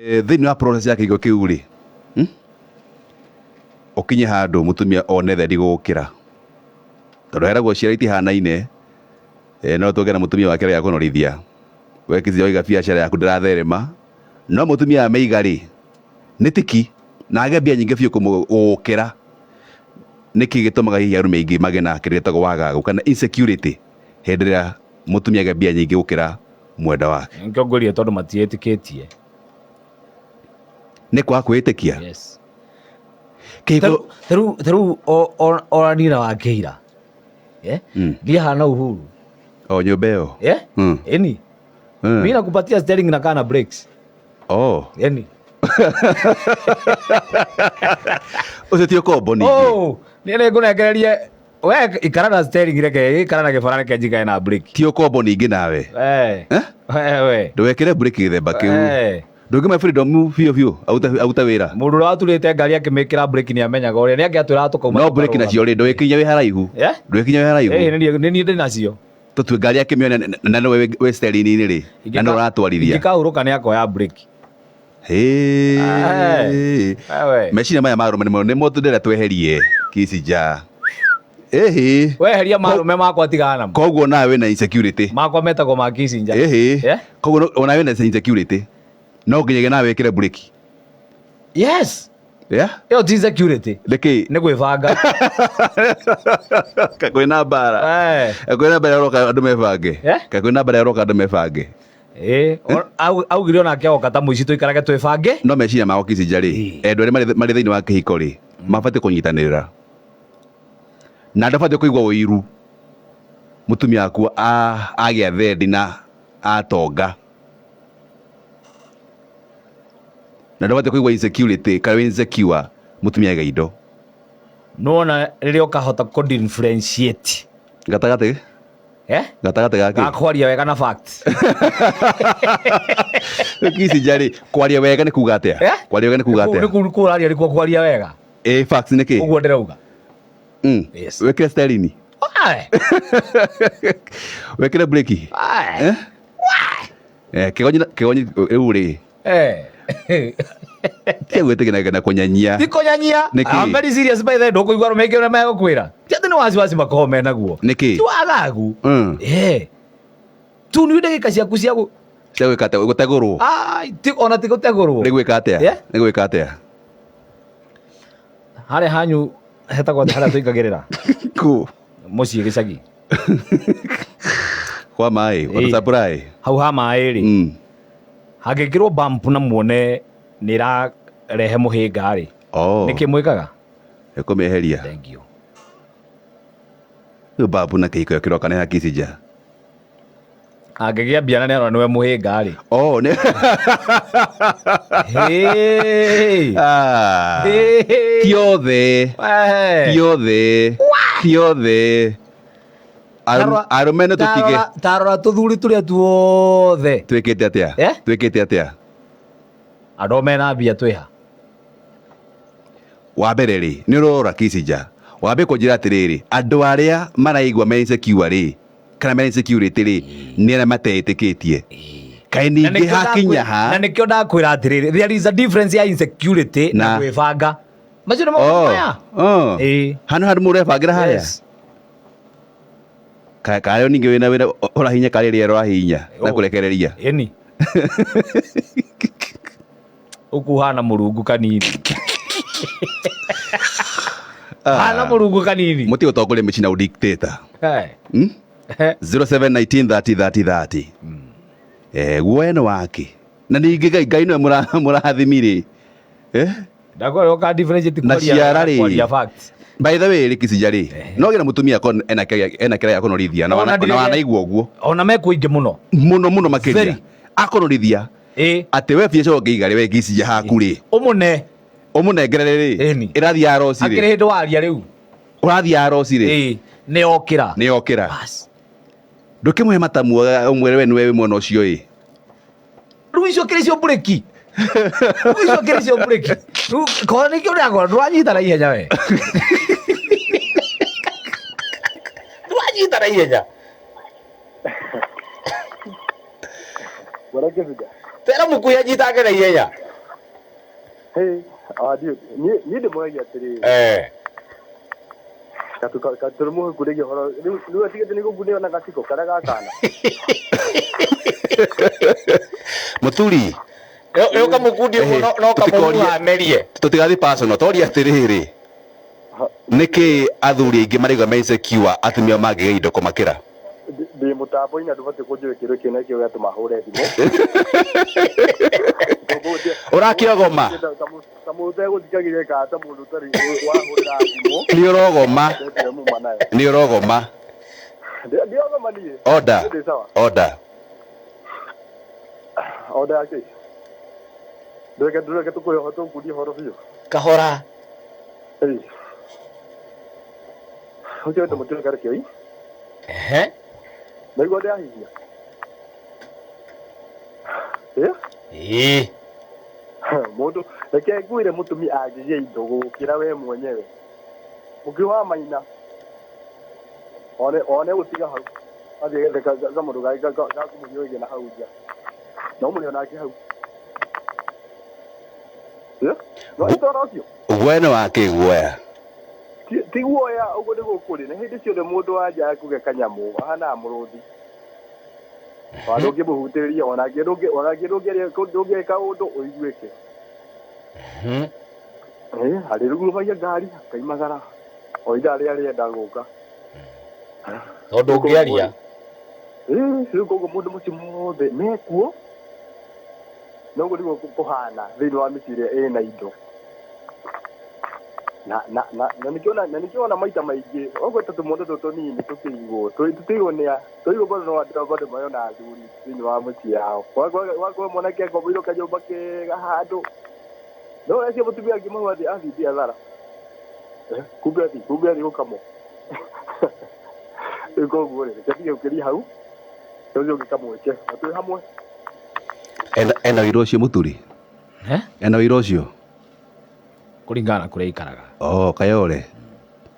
Thĩinĩ wa process ya kĩhiko kĩu rĩ, Ũkinye handũ mũtumia one thendi gũgũkĩra. Tondũ heragwo ciara itihanaine, no tũgĩe na mũtumia wa kĩrĩa gĩa kũnorithia. We Kizia waiga biacara yaku ndĩratherema, no mũtumia amĩiga rĩ, nĩ tiki na agĩe mbia nyingĩ biũ gũgũkĩra. Nĩkĩ gĩtũmaga hihi arũme aingĩ magĩe na kĩndũ gĩtagwo wagagu kana insecurity hĩndĩ ĩrĩa mũtumia agĩa mbia nyingĩ gũkĩra mwendwa wake? Nĩkĩo ngwĩrire tondũ matiĩtĩkĩtie. Nĩ kwaga kwĩĩtĩkia? Yes. Kĩhiko Tarĩu ona niĩ na Wakĩira, niĩ hana Uhuru. O nyũmba ĩyo? Ĩni. Mimi nakupatia steering na kana brakes. Oh. Ĩni. Ũcio ti ũkombo ningĩ. Oh, niĩ nĩ ngũnengererie we ikara na steering reke ikara na gĩbara reke njikare na brake. Ti ũkombo ningĩ nawe. Eh. Eh? Wewe. Ndũgekĩre brake gĩthemba kĩu. Eh. Ndũngĩmahe freedom biũ biũ aute wĩra. Mũndũ ũrĩa waturĩte ngari akĩmĩkĩra brake nĩ amenyaga ũrĩa nĩ angĩatwĩraga tũkauma. No brake nacio rĩ ndũgĩkinye wĩ haraihu. Eh? Ndũgĩkinye wĩ haraihu. Eh, nĩ niĩ ndĩ nacio. Tũtue ngari akĩmĩona na nĩwe wĩ steering-inĩ rĩ na nĩwe ũratwarithia. Ingĩkahurũka nĩ akoya brake. Hĩĩ. Wewe. Meciria maya ma arũme nĩmo nĩmo tũndĩrenda tweherie Kicinja. Ĩhĩ. Weheria marũme makwa tigana namo. Koguo nawe wĩna insecurity. Makwa metagwo ma Kicinja. Ĩhĩ. Eh? Koguo onawe wĩna insecurity. No nginyagia nawe wĩkĩre breki. Yes. Yeah? Ĩyo ti insecurity. Nĩkĩ? Nĩ gwĩbanga. Kwĩna mbara. Eh. Kwĩna mbara ĩroka andũ mebange. Eh? Kwĩna mbara ĩroka andũ mebange. Eh, augire onake oka ta mũici tũikarage twĩbange. No meciria ma Kicinja rĩ, endwa arĩa marĩ thĩinĩ wa kĩhiko rĩ, mabatiĩ kũnyitanĩrĩra. Na ndũbatiĩ kũigua ũiru mũtumia waku agĩa thendi na atonga. Na ndũbatiĩ kũigua insecurity kana wĩ insecure mũtumia aiga indo. Nĩwona rĩrĩa ũkahota kũ differentiate. Gatagatĩ? Eh? Gatagatĩ ga kĩ? Ga kwaria wega na facts. Kicinja rĩ, kwaria wega nĩ kuga atĩa? Eh? Kwaria wega nĩ kuga atĩa? Nĩ kũraria nĩkuo kwaria wega. Ĩ facts nĩ kĩ? Ũguo ndĩrauga. Yes. Wĩkĩre steering. Why? Wĩkĩre breki. Why? Eh? Eh, kĩgonyi kĩgonyi rĩu rĩ. Eh. Tia gwĩtĩkĩra na kũnyanyia. Ti kũnyanyia. Nĩkĩ? I'm very serious by the way, ndũkũigua arũme aingĩ ũrĩa megũkwĩra. Ti atĩ nĩ wasiwasi makoragwo menaguo. Nĩkĩ? Ti wagagu. Eh. Tu nĩ ndagĩka ciaku cia Cia gwĩka atĩa? Gũtegũrwo. Ai, ti ona ti gũtegũrwo. Nĩ gwĩka atĩa? Yeah? Nĩ gwĩka atĩa? Harĩa hanyu hetagwo atĩa harĩa tũingagĩrĩra? Kũ? Mũciĩ gĩcagi. Kwa maĩ, Ĩĩ. water supply. Hau ha maĩ rĩ. Hangĩkĩrwo bump na muone nĩ ĩrarehe mũhĩnga rĩ. Oh. Nĩkĩ mwĩkaga? Nĩ kũmĩeheria. Thank you. Rĩu bump na kĩhiko kĩroka nĩ hakicija. Angĩgĩa mbia na nĩ arona nĩwe mũhĩnga rĩ. Oh, nĩ Hey. Ah. Hey. Ti othe. Wee. Ti othe. Ti othe. Arũme nĩ tũtige. Tarora tũthuri tũrĩa tuothe. Twĩkĩte atĩa? Eh? Twĩkĩte atĩa? Andũ mena mbia twĩha. Wa mbere rĩ, nĩ ũrora Kicinja. Wambe kũnjĩra atĩrĩrĩ, andũ arĩa maraigua me insecure rĩ, kana mena insecurity rĩ, nĩ arĩa mateĩtĩkĩtie. Kaĩ ningĩ hakinya ha? Na nĩkĩo ndakwĩra atĩrĩrĩ, there is a difference ya insecurity na gwĩbanga. Macio nĩ maũndũ maya. Oh. Hano handũ mũndũ ebangĩra harĩa? Yes. Karĩo ningĩ wĩna wĩna ũrahinya karĩ rĩera ũrahinya na kũrekereria. Ĩni. Ũkũ hana mũrungu kanini. Hana mũrungu kanini. Mũtige ũtongoria mĩciĩ na ũdictator. Eh. 0719 30 30 30. Guoya nĩ wake. Na ningĩ Ngai Ngai nĩwe mũrathimi rĩ. Ndakwĩra ũka differentiate Na ciara rĩ. kwaria facts. By the way rĩ Kicinja rĩ, no gĩra mũtumia akorwo ena kĩrĩa gĩa kũnorithia na wanaigua ũguo. Ona mekuo ingĩ mũno. Mũno mũno makĩria. Very. Akũnorithia. Atĩ we biacara ũngĩiga rĩ, we Kicinja haku rĩ. Ũmũne. Ũmũnengerere rĩ. Ĩrathiĩ ya roci rĩ. Akĩrĩ hĩndĩ waria rĩu. Ũrathiĩ ya roci rĩ. Nĩ okĩra. Nĩ okĩra. Ndũkĩmũhe matamu ũmwĩre we nĩwe wĩ mwena ũcio ĩ. Rĩu icio kĩrĩ cio mburĩki. Rĩu icio kĩrĩ cio mburĩki. Rĩu korwo nĩkĩo ndĩrakora ndũranyita na ihenya we. Ndũranyita na ihenya. Tera mũkuhi anyitange na ihenya. Hey, ah, niĩ ndĩmũragia atĩrĩrĩ. Eh. Katũrĩ kũrĩgia ũhoro rĩu atigĩte nĩ gũkunĩo na gaciko karĩa gakana. Mũturi. Rĩu kamũkundi ũguo no kamũhuha amerie. Tũtigathiĩ personal, toria atĩrĩrĩ, nĩkĩ athuri aingĩ maraigua me insecure atumia mangĩgĩa indo kũmakĩra? Ndĩ mũtambo-inĩ na ndũbatiĩ kũnjũria kĩũria kĩu na kĩo gĩatũma hũre thimũ. Ũrakĩogoma. Ta mũndũ ũtegũthikagĩrĩria kana ta mũndũ ũtarĩ wahũrĩra thimũ. Nĩ ũrogoma. Ndĩrĩ muma nayo. Nĩ ũrogoma. Ndiogoma niĩ. Order. Niĩ ndĩ sawa. Order. Order ya kĩ? Ndũreke tũkũhe ũhoro tũkundie ũhoro biũ. Kahora. Ĩĩ. Ũcio wĩtwo Mũtino Karekei. Ehe. Naigua ndĩrahihia. Ĩ? Ĩĩ. Mũndũ reke ngwĩre mũtumia angĩgĩa indo gũkĩra we mwenyewe. Mũkĩ wa maina. One gũtiga hau. Athiĩ gethe kamũndũ ga kũmũhiũrĩria na hau nja. No mũrĩ onake hau. Ĩ? No ũhoro ũcio? Guoya nĩ wa kĩ guoya? Ti guoya ũguo nĩguo kũrĩ. Nĩ hĩndĩ ciothe mũndũ wa nja akuge kanyamũ ahanaga mũrũthi. Ona ndũngĩmũhutĩrĩria ona ndũngĩeka ũndũ ũiguĩke. Arĩrugurubagia ngari akaimagara o ithaa rĩrĩa rĩenda gũka. Tondũ ũngĩaria. Rĩu koguo mũndũ mũcio mothe mekuo no ũguo nĩguo kũhana thĩinĩ wa mĩciĩ ĩrĩa ĩna indo. Na nĩkĩo ona maita maingĩ okorwo ta tũmondo tũtũ tũnini tũkĩigwo tũtigwo nĩ tũigwo bado no andũ bado marĩ na athuri thĩinĩ wa mũciĩ yao. Wakorwo mwanake akombeirwo kanyũmba kega handũ no acio mũtumia angĩmahũra athiĩ athiĩ biathara. Kumbe athiĩ gũkamwo. Rĩu koguo rĩ, reke tige gũkĩria hau ũcio ũngĩ kamweke na twĩ hamwe. Ena wĩra ũcio mũturi? Eh? Ena wĩra ũcio? Kũringana na kũrĩa aikaraga. Oh, Kayole.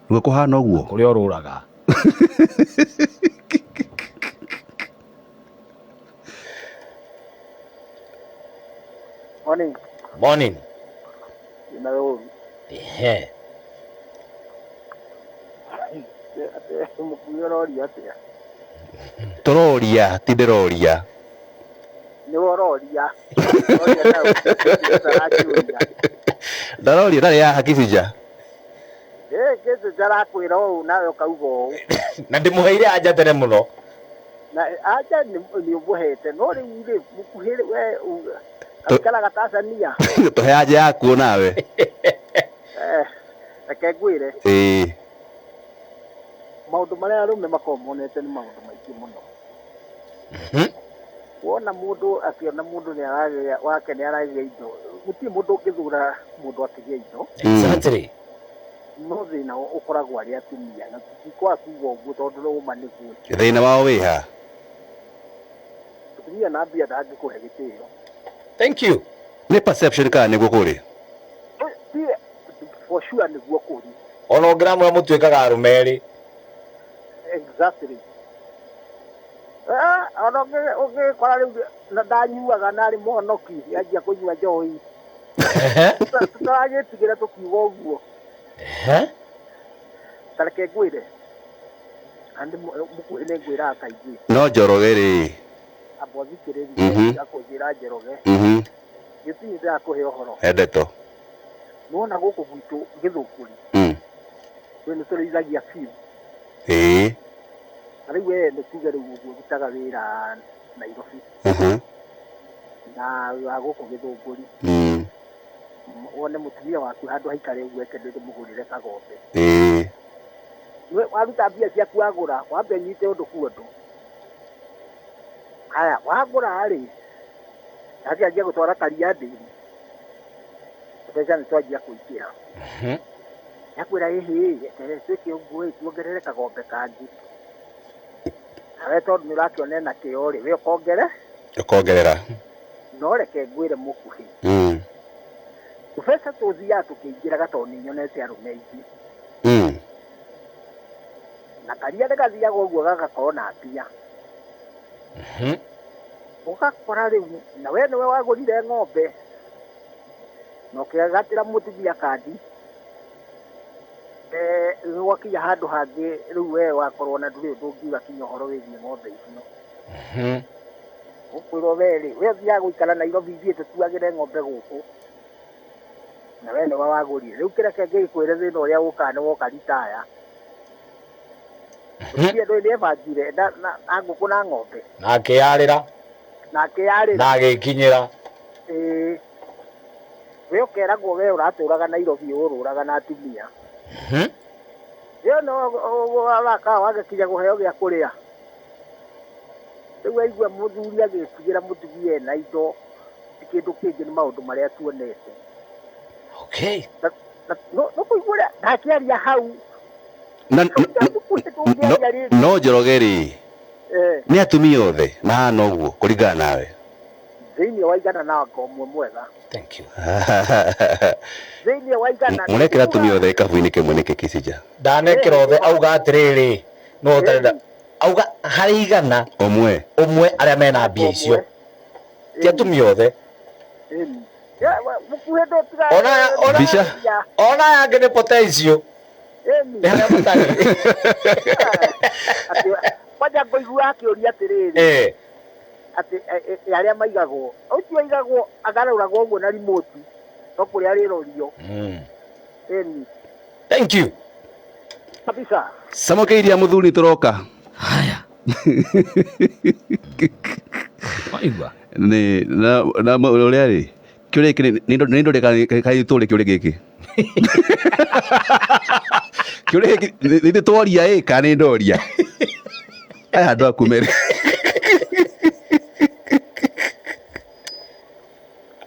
Nĩguo kũhana ũguo? Kũrĩa ũrũraga. Morning. Morning. Na ũru. Ehe. Mũkuĩ ũroria atĩa? Tũroria, ti ndĩroria. Nĩwe ũroria. Ũroria nawe. Ũrakĩũria. Ndaroria ndarĩ haha Kibija. Kĩndũ ndarakwĩra ũũ nawe ũkauga ũũ. Na ndĩmũheire anja tene mũno. Na anja nĩ ũmũhete no rĩu rĩ mũkuhĩ we aikaraga Tanzania. Tũhe anja yaku nawe. Reke ngwĩre. Ĩĩ. Maũndũ marĩa arũme makoragwo monete nĩ maũndũ maingĩ mũno. Wona mũndũ akĩona mũndũ nĩ aragĩa wake nĩ aragĩa indo, gũtirĩ mũndũ ũngĩthura mũndũ akĩgĩa indo. Exactly. No thĩna ũkoragwo arĩ atumia na tũtikwaga kuga ũguo tondũ ũma nĩguo. Thĩna wao wĩ ha? Mũtumia na mbia ndangĩkũhe gĩtĩo. Thank you. Nĩ perception kana nĩguo kũrĩ? For sure nĩguo kũrĩ. Ona ũngĩramwĩra mũtuĩkaga arũme erĩ. Exactly. Ona ũngĩkora rĩu na ndanyuaga na arĩ mũhonoki anjia kũnyua njohi. Tũtaragĩtigĩra tũkiuga ũguo. Ta reke ngwĩre. Na mũkuhĩ nĩ ngwĩraga kaingĩ. No Njoroge rĩ. Amba ũthikĩrĩrie akũnjĩra Njoroge. Gĩtirĩ ndĩrakũhe ũhoro. Endeto. Nĩwona gũkũ gwitũ Gĩthũngũri. Rĩu nĩ tũrĩithagia biũ. Ĩĩ. Na rĩu we nĩ tuge rĩu ũguo ũrutaga wĩra Nairobi. Na wa gũkũ Gĩthũngũri. Wone mũtumia waku handũ haikare ũguo eke ndĩmũgũrĩre kagombe. Ĩĩ. Waruta mbia ciaku wagũra, wambe nyite ũndũ ku ũndũ. Haya, wagũra rĩ, nake anjia gũtwara karia ndĩri. Mbeca nĩ twanjia kũingĩra. Nĩakwĩra ĩhĩ, eterere twĩke ũguo ĩ, tuongerere kagombe kangĩ. Nawe tondũ nĩ ũrakĩona ena kĩo rĩ, we ũkongere? Ũkongerera. No reke ngwĩre mũkuhĩ. Tũbeca tũthiaga tũkĩingĩraga tondũ nĩ nyonete arũme aingĩ. Na karia nĩ gathiaga ũguo gagakorwo na mbia. Ũgakora rĩu na we nĩwe wagũrire ng'ombe. Na Akĩgatĩra mũtumia kandi, gwakinya handũ hangĩ rĩu we wakorwo na ndũrĩ ũndũ ũngiuga kinya ũhoro wĩgiĩ ng'ombe icio. Ũkwĩrwo we rĩ, we ũthiaga gũikara Nairobi, ithuĩ tũtuagĩre ng'ombe gũkũ na we nĩwe wagũrire. Rĩu kĩreke ngĩkwĩre thĩna ũrĩa ũkaga nĩ woka ritaya, mũtumia ndũĩ nĩebangire na ngũkũ na ng'ombe na akĩyarĩra na akĩyarĩra na agĩkinyĩra. Ĩĩ, we ũkeragwo we ũratũraga Nairobi ũrũraga na atumia. Ĩyo no wakawa wagĩkinya kũheo gĩa kũrĩa. Rĩu waigua mũthuri agĩtigĩra mũtumia ena indo, ti kĩndũ kĩngĩ, nĩ maũndũ marĩa tuonete. Okay. No kũigua ũrĩa ndakĩaria hau. Na Ndũngĩaria rĩngĩ. No Njoroge rĩ, nĩ atumia othe mahana ũguo kũringana nawe? Thĩinĩ wa 100 na anga ũmwe mwega. Thank you. Thĩinĩ wa 100. Mũrekĩra atumia othe gĩkabu-inĩ kĩmwe nĩkĩ, Kĩcija? Ndanekĩra othe, auga atĩrĩrĩ, no ũtarenda auga harĩ 100 ũmwe ũmwe arĩa mena mbia icio, ti atumia othe. Ĩni. Mũkuhĩ ndũtiga. Ona Mbica. Ona aya angĩ nĩ potential. Ĩni. Nĩ harĩa matarĩ. Atĩ kwanja ngũigua akĩũria atĩrĩrĩ, atĩ arĩa maigagwo, ũcio aigagwo agarũragwo ũguo na remote, no kũrĩa arĩrorio. Ĩni. Thank you. Kabisa. Samoke iria mũthuri tũroka. Haya, waigua. Nĩ na ũrĩa rĩ, kĩũria gĩkĩ nĩ ndore kana tũrĩ kĩũria gĩkĩ, kĩũria gĩkĩ nĩ tworia ĩ kana nĩ ndoria aya andũ aku merĩ.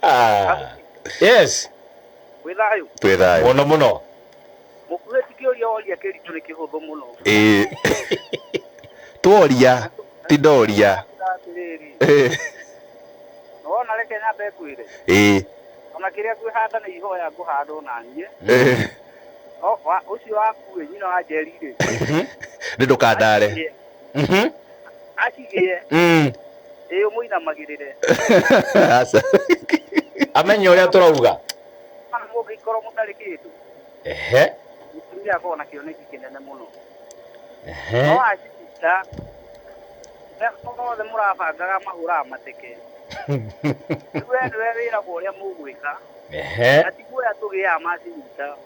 Ah. Yes. Wĩ thayũ? Twĩ thayũ. Mũno mũno. Mũkuhĩ ti kĩũria woria kĩritũ, nĩ kĩhũthũ mũno. Ĩ, tworia ti ndoria. Atĩrĩrĩ, nĩwona, reke nyambe ngwĩre, ona kĩrĩa ngwĩhanda nĩ ihoya ngũhanda ona niĩ. Ũcio waku ĩ nyina wa Njeri rĩ, Nĩ ndũkandare. Acigĩe ĩ ũmũinamagĩrĩre. Aca. Amenye ũrĩa tũrauga. Kana mũngĩkorwo mũtarĩ kĩndũ, mũtumia akoragwo na kĩoneki kĩnene mũno, no acinyita mothe mũrabangaga mahũraga mateke. Rĩu we nĩwe wĩragwo ũrĩa mũgwĩka, na tiguoya tũgĩaga macinyita.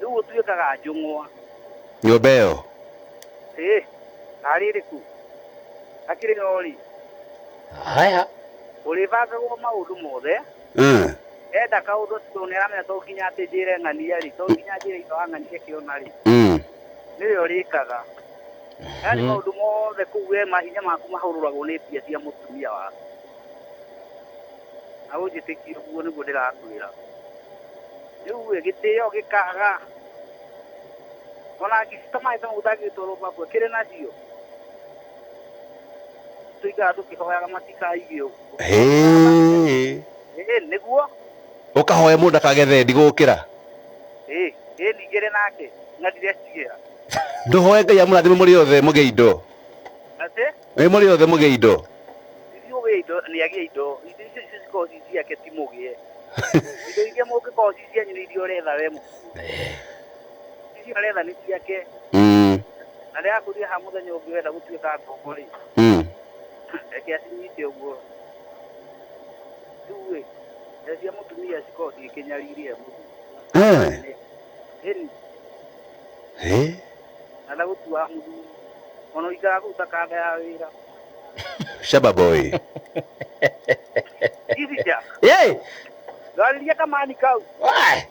Rĩu ũtuĩkaga njũng'wa. Nyũmba ĩyo. Ĩ tarĩ ĩrĩkũ akĩrĩ o rĩ? Haya. Ũrĩbangagwo maũndũ mothe. Enda kaũndũ tondũ nĩaramenya to nginya atĩ njĩre ng'ania rĩ, to nginya njĩre ithe wa ng'ania kĩona rĩ, nĩwe ũrĩkaga, yaani maũndũ mothe kũu we mahinya maku mahũrũragwo nĩ mbia cia mũtumia waku, na ũnjĩtĩkie ũguo nĩguo ndĩrakwĩra. Rĩu ĩ gĩtĩo gĩkaga, ona angĩta maĩ ta mau ũtangĩtwarwo bakwe kĩrĩ nacio, tũikaraga tũkĩhoyaga matikaige ũguo. Hĩ. Ĩ nĩguo. Ũkahoya mũndũ akagethe ndigũkĩra. Ĩ ĩ ningĩrĩ nake ng'andire cigĩra. Ndũhoe Ngai amũrathime mũrĩ othe mũgĩe indo? Atĩ? Ĩ, mũrĩ othe mũgĩe indo. Ithuĩ ũgĩe indo nĩ agĩe indo, indo icio icio cikorwo ci ciake, ti mũgĩe indo iria mũngĩkorwo ci cianyu, nĩ iria ũretha we mũkuo, icio aretha nĩ ciake. Na ndĩrakũria ha mũthenya ũngĩ wenda gũtuĩka ngombo rĩ, reke acinyite ũguo. Rĩu ĩ mbeca cia mũtumia cikorwo cigĩkĩnyaririe mũthuri. Ĩni. Na ndagũtua mũthuri ona ũikaraga kũu ta kanda ya wĩra. Shaba boy. Icija. Yay. Ndwarĩrie kamani kau. Wai.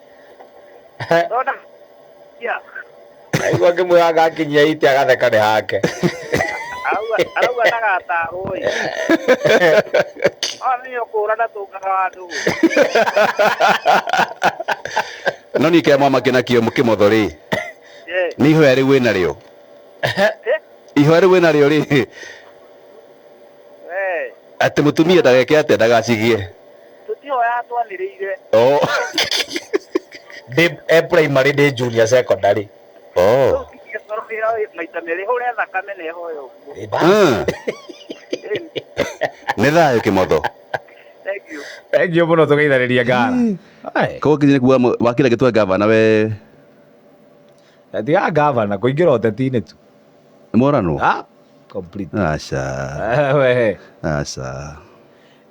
Ndona ya. Aigua ngĩmwĩra ngakinyia ite agatheka nĩ hake. Arauga ndagatarwo ĩ. Ona nĩ ũkũra ndatũngaga wa ndũgũ. No niĩ kĩrĩa mwama kĩnakĩo kĩmotho rĩ, nĩ ihoya rĩu wĩna rĩo, ihoya rĩu wĩna rĩo rĩ, atĩ mũtumia ndageke atĩa, ndagacigie. Tũtihoyaga twanĩrĩire. Oh. Ndĩ e primary, ndĩ junior secondary. Oh. Rĩu tingĩkorwo wĩra maita merĩ hũre thakame na ĩhoya ũguo. Nĩ thayũ kĩmotho. Thank Thank you. Thank you mũno tũgeithanĩria ngara. Ai, Koguo kinya kuga wakira gĩtwe gavana we tiga gavana kũingĩra ũteti-inĩ tu. nĩ moranwo. Ah, complete. Aca. We. Aca.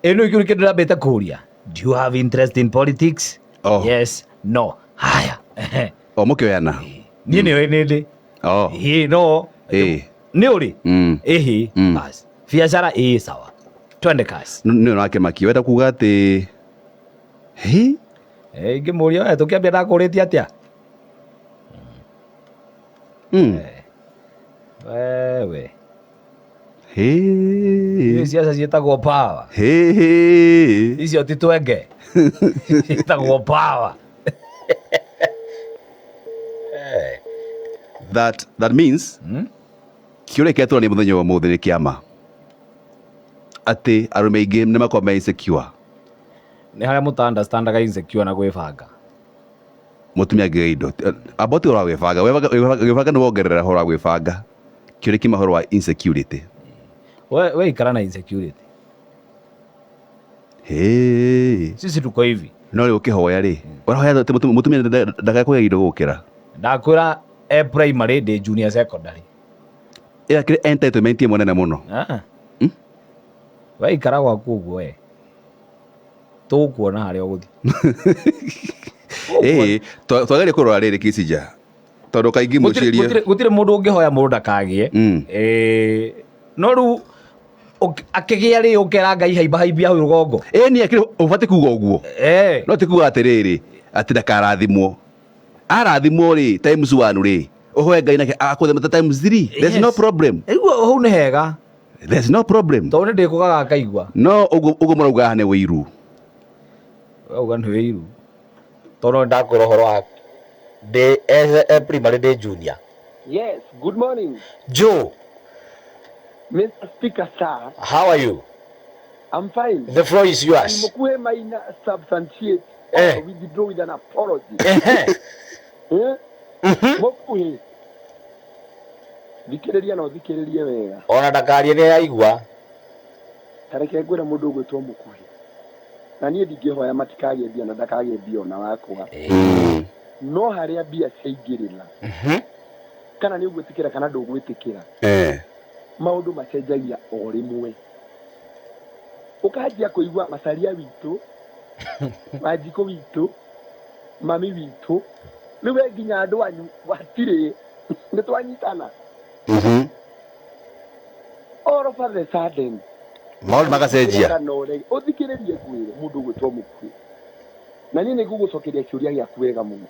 Ĩno ikĩũria kĩndũ ndambĩte kũria. Do you have interest in politics? Oh. Yes, no. Haya. O mũkĩoyana. Niĩ nĩ nĩ ndĩ. Oh. Ĩĩ no. Ĩĩ. Nĩ ũrĩ? Ĩhĩ. Bas. Biacara ĩĩ sawa. Twende kasi. Nĩ ũrakĩmakia wenda kuga atĩ hi Eh, ingĩmũria we tũkĩambia ndakũrĩtie atĩa? Wewe. Hĩ. Ici ciaca ciĩtagwo power. Hĩ. Icio ti twenge. Ciĩtagwo power. That means kĩũria kĩrĩa tũrania mũthenya wa ũmũthĩ nĩ kĩama atĩ arũme aingĩ nĩ makoragwo me insecure. Nĩ harĩa mũta understandaga insecure na gwĩbanga. Mũtumia angĩgĩa indo amba ũtige ũhoro wa gwĩbanga. Gwĩbanga nĩ wongerera ũhoro wa gwĩbanga. Kĩũria kĩma ũhoro wa insecurity. We ikara na insecurity. Hĩ. Sisi tuko hivi. No rĩu ũkĩhoya rĩ, ũrahoya atĩ mũtumia ndakae kũgĩa indo gũkĩra. Ndakwĩra e primary ndĩ junior secondary. Ĩyo akĩrĩ entitlement ĩmwe nene mũno. Ah. We ikara gwaku ũguo we. Tũgũkuona harĩa ũgũthiĩ. Ĩĩ, twageria kũrora rĩrĩ Kicinja. Tondũ kaingĩ mũcirie Gũtirĩ mũndũ ũngĩhoya mũndũ ndakagĩe. No rĩu akĩgĩa rĩ ũkera Ngai haimba haimbia hau rũgongo. Ĩĩ nĩ akĩrĩ ũbatiĩ kuga ũguo. No ti kuga atĩrĩrĩ atĩ ndakarathimwo. Arathimwo rĩ times 1 rĩ ũhoe Ngai nake akũthema times 3. There's no problem. Ĩguo hau nĩ hega. There's no problem. Tondũ nĩ ndĩkũgaga akaigua. No ũguo ũguo mũrauga haha nĩ wĩiru. Ũrauga nĩ wĩiru. Tondũ nĩ ndakwĩra ũhoro wa ndĩ e primary ndĩ junior. Yes, good morning. Joe. Mr. Speaker, sir. How are you? I'm fine. The floor is yours. Mukuhe Maina substantiate or withdraw with an apology. Eh? Mukuhe. Thikĩrĩria na ũthikĩrĩrie wega. Ona ndakarie nĩ aigua. Ta reke ngwĩre mũndũ ũgwĩtwo Mũkuhĩ. Na niĩ ndingĩhoya matikagĩe mbia na ndakagĩe mbia ona wakwa. No harĩa mbia ciaingĩrĩra. Kana nĩ ũgwĩtĩkĩra kana ndũgwĩtĩkĩra. Maũndũ macenjagia o rĩmwe. Ũkanjia kũigua Macharia witũ, Wanjikũ witũ, mami witũ, rĩu we nginya andũ anyu hatirĩ, nĩ twanyitana. All of a sudden. Maũndũ magacenjia. Kana ũrege, ũthikĩrĩrie ngwĩre mũndũ ũgwĩtwo Mũkuhĩ. Na niĩ nĩ ngũgũcokeria kĩũria gĩaku wega mũno.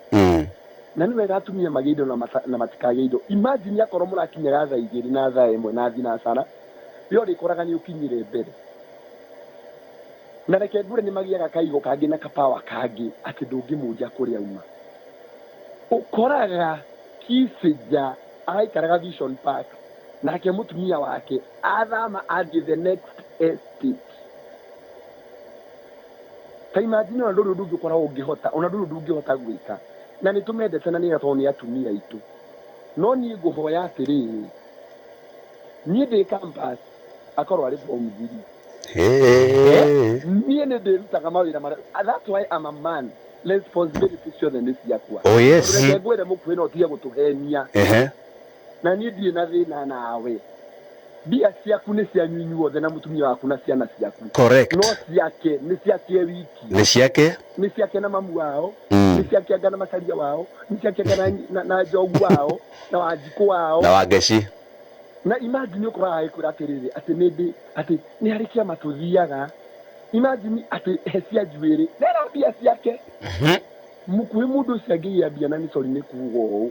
Na nĩ wega atumia magĩe indo na matikagĩe indo. Imagine akorwo mũrakinyaga thaa igĩrĩ na thaa ĩmwe na thinacara, we ũrĩkoraga nĩ ũkinyire mbere. Na reke ngwĩre nĩ magĩaga kaigo kangĩ na kapawa kangĩ atĩ ndũngĩmũnja kũrĩa auma. Ũkoraga Kicinja araikaraga Vision Park nake mũtumia wake athama athiĩ the next estate. Ta imagine ona ndũrĩ ũndũ ũngĩ ũkoragwo ũngĩhota, ona ndũrĩ ũndũ ũngĩhota gwĩka. Na nĩ tũmendete na nĩ tondũ nĩ atumia aitũ. No niĩ ngũhoya atĩrĩrĩ, niĩ ndĩ campus akorwo arĩ form 3. Niĩ nĩ ndĩrutaga mawĩra marĩa, that's why I'm a man. Responsibility ciothe nĩ ciakwa. Oh, yes. Tondũ reke ngwĩre Mũkuhĩ no ũtige gũtũhenia. Na niĩ ndirĩ na thĩna nawe. Mbia ciaku nĩ cianyu inyuothe na mũtumia waku na ciana ciaku. Correct. No ciake nĩ ciake wiki. Nĩ ciake? Nĩ ciake na mamu wao. Nĩ ciake anga na Macharia wao. Nĩ ciake anga na Njogu wao, na Wanjikũ wao. Na Wangeci. Na imagine ũkoraga agĩkwĩra atĩrĩrĩ, atĩ nĩ ndĩ, atĩ nĩ harĩ kĩama tũthiaga. Imagine atĩ he cia njuĩrĩ. Nera mbia ciake. Mũkuhĩ mũndũ ũcio angĩgĩa mbia na nĩ sorry nĩ kuga ũũ.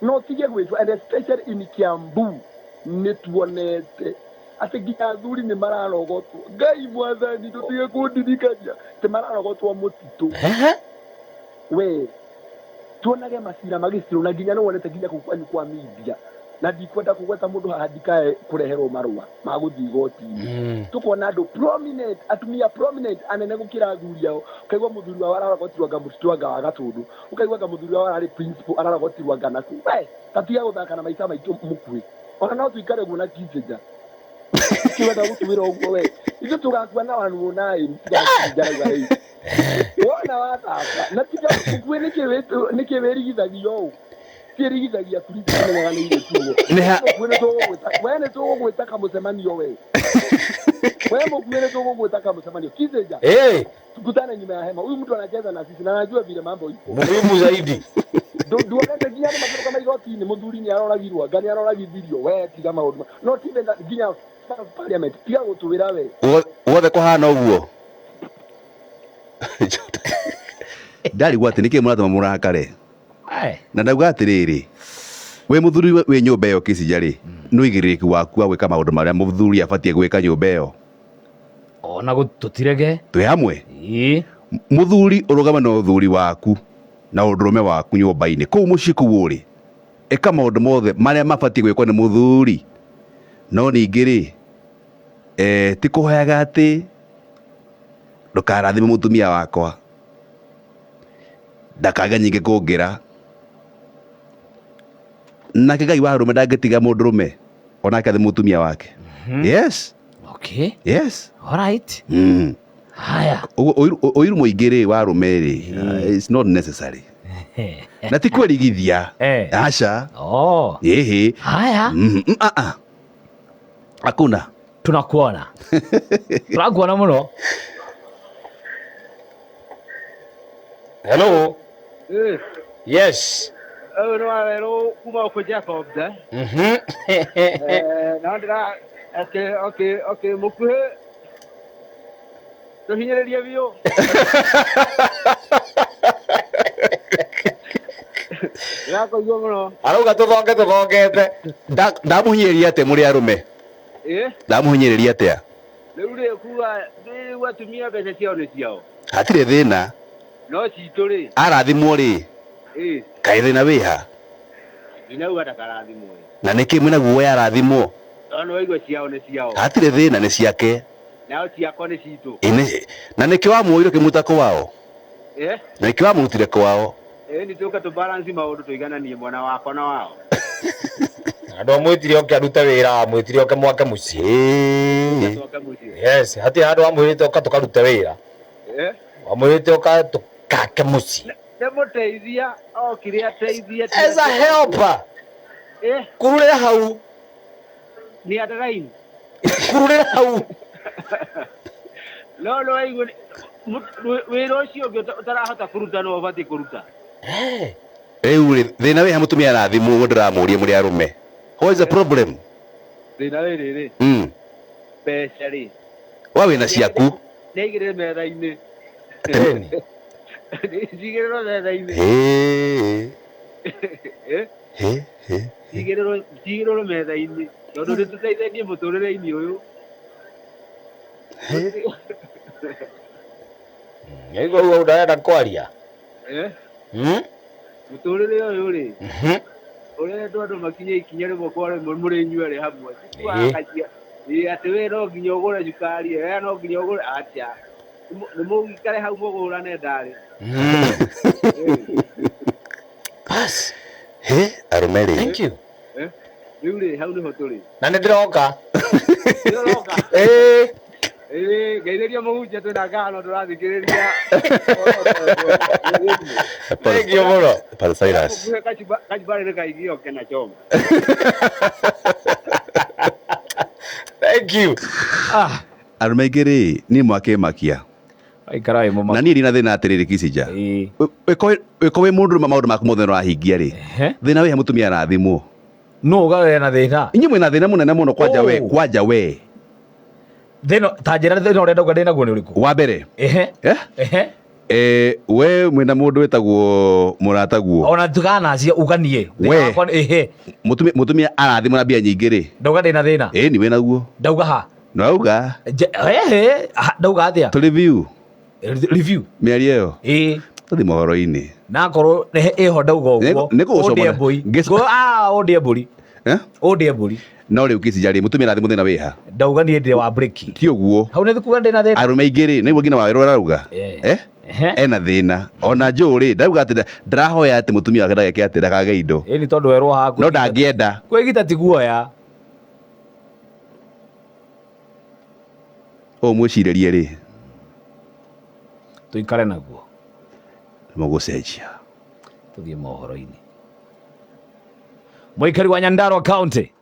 No tige gwĩtua, and especially in Kiambu, nĩ tuonete atĩ nginya athuri nĩ mararogotwo. Ngai mwathani, ndũtige kũndirikania atĩ mararogotwo mũtitũ. We, tuonage macira magĩcirwo na nginya nĩ wonete nginya kũu kwanyu kwa media. Na ndikwenda kũgweta mũndũ haha ndikae kũreherwo marũa ma gũthiĩ igoti-inĩ. Tũkona andũ prominent, atumia prominent anene gũkĩra athuri ao. Ũkaigua mũthuri wao ararogotirwo anga mũtitũ anga wa Gatũndũ. Ũkaigua anga mũthuri wao ararĩ principal ararogotirwo anga nakũ. We, ta tiga gũthaka na maica maitũ Mũkuhĩ. Ona no tũikare ũguo na Kicinja. Nĩkĩ wenda gũtwĩra ũguo we? Ithuĩ tũgakua na wanũ naĩ tigakinjaraga rĩu. Wona wathaka na tiga mũkuĩ nĩkĩ nĩkĩ wĩrigithagia ũũ? Tiĩrigithagia tũmenyaga nĩ ithuĩ tuo. Mũkuĩ nĩ tũgũgwĩta we nĩ tũgũgwĩta kamũcemanio we. We mũkuĩ nĩ tũgũgwĩta kamũcemanio. Kisenja. Eh, Tukutane nyuma ya hema. Huyu mtu anacheza na sisi na anajua vile mambo iko. Muhimu zaidi. Nduonete nginya andũ makĩrũgama igoti-inĩ mũthuri nĩ aroragirwo anga nĩ aroragithirio we tiga maũndũ no ti nginya parliament tiga gũtwĩra we. Guothe kũhana ũguo. Ndarigwo atĩ nĩkĩ mũratũma mũrakare. Na ndauga atĩrĩrĩ, wĩ mũthuri wĩ nyũmba ĩyo Kĩcija rĩ, nĩ ũigĩrĩrĩki waku wa gwĩka maũndũ marĩa mũthuri abatiĩ gwĩka nyũmba ĩyo. Ona tũtirege. Twĩ hamwe? Mũthuri ũrũgame na ũthuri waku na ũndũrũme waku nyũmba-inĩ kũu mũciĩ kũu ũrĩ, ĩka maũndũ mothe marĩa mabatiĩ gwĩkwo nĩ mũthuri. No ningĩ rĩ, ti kũhoyaga atĩ ndũkarathime mũtumia wakwa ndakage nyingĩ kũngĩra. Nake Ngai wa arũme ndangĩtiga mũndũrũme onake athime mũtumia wake. Yes. Okay. Yes. All right. Haya. Ũguo ũiru mũingĩ rĩ wa arũme rĩ, it's not necessary. Na ti kwĩrigithia. Aca. Oh. Ĩhĩ. Haya. Hakuna. Tunakuona. Tunakuona mũno. Hello. Yes. Ũyũ nĩ wawerũ kuma gũkũ Jacobs, eh? No ndĩra okay, okay, okay, mũkuhĩ tũhinyĩrĩrie biũ. Ndĩrakũigua mũno. Arauga tũthonge tũthongete. Ndamũhinyĩrĩria atĩa mũrĩ arũme? Ndamũhinyĩrĩria atĩa? Rĩu rĩ kuga rĩu atumia mbeca ciao nĩ ciao. Hatirĩ thĩna. No citũ rĩ. Arathimwo rĩ. Kaĩ thĩna wĩha? Ndinauga ndakarathimwo. Na nĩkĩ mwĩna guoya arathimwo? No nĩ waigua ciao nĩ ciao. Hatirĩ thĩna nĩ ciake. Nao ciakwa nĩ citũ. Na nĩkĩ wamuoire ũkĩmuta kwao? Na nĩkĩ wamũrutire kwao? Nĩ tũke tũ balance maũndũ tũigananie mwena wakwa na wao. Andũ amwĩtire oke arute wĩra, amwĩtire oke mwake mũciĩ. Yes, hatirĩ handũ amwĩrĩte oka tũkarute wĩra. Amwĩrĩte oka tũkake mũciĩ. Nĩ mũteithia okire ateithie. As a helper. Kururĩra hau. Nĩ underline. Kururĩra hau. No no waigua wĩra ũcio ũngĩ ũtarahota kũruta no ũbatiĩ kũruta. Rĩu rĩ, thĩna wĩha mũtumia arathimwo ũguo ndĩramũria mũrĩ arũme. What is the problem? Thĩna rĩrĩ rĩ. Mbeca rĩ. Wa wĩna ciaku. Nĩ aigĩrĩre metha-inĩ. Cigĩrĩrwo metha-inĩ. Cigĩrĩrwo metha-inĩ. Tondũ nĩ tũteithanie mũtũrĩre-inĩ ũyũ. Nĩguo ũguo ndarenda kwaria. Mũtũrĩre ũyũ rĩ. Ũrendwo andũ makinye ikinya rĩmwe kwa rĩmwe mũrĩ inyuerĩ hamwe. Atĩ we no nginya ũgũre cukari, we no nginya ũgũre acha. Nĩ mũgĩikare hau mũgũrane ndarĩ. Bas. Arũme rĩ. Thank you. Rĩu rĩ hau nĩho tũrĩ. Na nĩ ndĩroka. Nĩũroka? Ngeithĩria mũhunjia twĩna ngano tũrathikĩrĩria. Thank you mũno. Pastor Cyrus. Kachumbari nĩ kaingĩ oke na choma. Thank you. Arũme aingĩ rĩ, niĩ mwakĩmakia. Na niĩ ndina thĩna atĩrĩrĩ Kicinja. Wĩko wĩ mũndũrũme maũndũ maku mothe nĩũrahingia rĩ, thĩna wĩha mũtumia arathimwo. No ũgawe na thĩna. Inyuĩ mwĩna thĩna mũnene mũno kwanja we, kwanja we. Thĩna ta njĩra thĩna ũrĩa ndauga ndĩnaguo nĩ ũrĩkũ? Wa mbere. We mwĩna mũndũ wĩtagwo mũrataguo. Ona tukanacia uganie. We. Mũtumia arathimwo na mbia nyingĩ rĩ. Ndauga ndĩna thĩna. Ĩni wĩnaguo. Ndauga ha? Ndauga. Ndauga atĩa? Tũ review. Review. Mĩario ĩyo. Tũthiĩ mohoro-inĩ. Na korwo ĩho ndauga ũguo. Nĩ kũgũcomora. Ũndĩe mbũri. Ũndĩe mbũri. Ũndĩe mbũri. No rĩu Kicinja rĩ, mũtumia arathimwo thĩna wĩha. Ndauga niĩ ndĩ wa breki. Ti ũguo. Hau nĩ kuga ndĩna thĩna. Arũme aingĩ rĩ, nĩguo nginya wawerũ arauga. Ena thĩna. Ona Joe rĩ, ndauga atĩ ndarahoya atĩ mũtumia wake ndageke atĩ ndakage indo. Ĩni tondũ werwo haku. No ndangĩenda. Kwĩgita ti guoya. Ũũ mwĩcirĩrie rĩ, Tũikare naguo. Nĩ mũgũcenjia. Tũthiĩ mohoro-inĩ. Mũikari wa Nyandarua County.